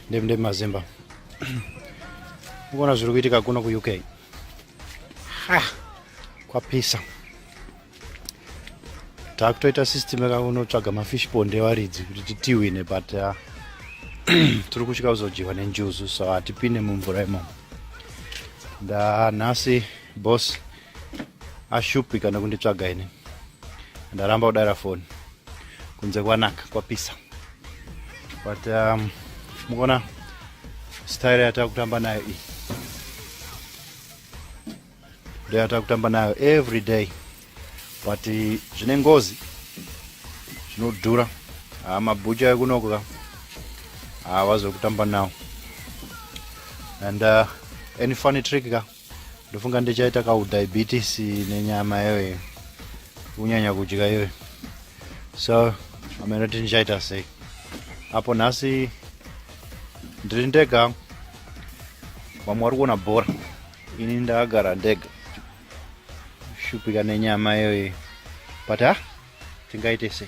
Ndem mazimba. Unoona zviri kuitika kuno kuUK. Ha! Kwapisa. Takutoita system yakakunotsvaga mafish pond evaridzi kuti titiwine but tiri kutya kuzodyiwa nenjuzu so hatipinde mumvura imomo. Ndanhasi boss ashupika nekunditsvaga ini. Ndaramba kudaira foni. Kunze kwanaka kwapisa. But mukuona style yatakutamba nayo iyi ndo yatakutamba nayo every day, but zvine ngozi, zvinodhura. Haa, mabhucha ekunoko ka havazokutamba nawo. And any funny trick ka, ndofunga ndichaita kaudiabetes nenyama iyoyo, kunyanya kudya iyoyo. So amenoti ndichaita sei apo nhasi ndiri ndega, vamwe vari kuona bhora, ini ndakagara ndega shupika nenyama iyoyo. But ha, tingaite sei,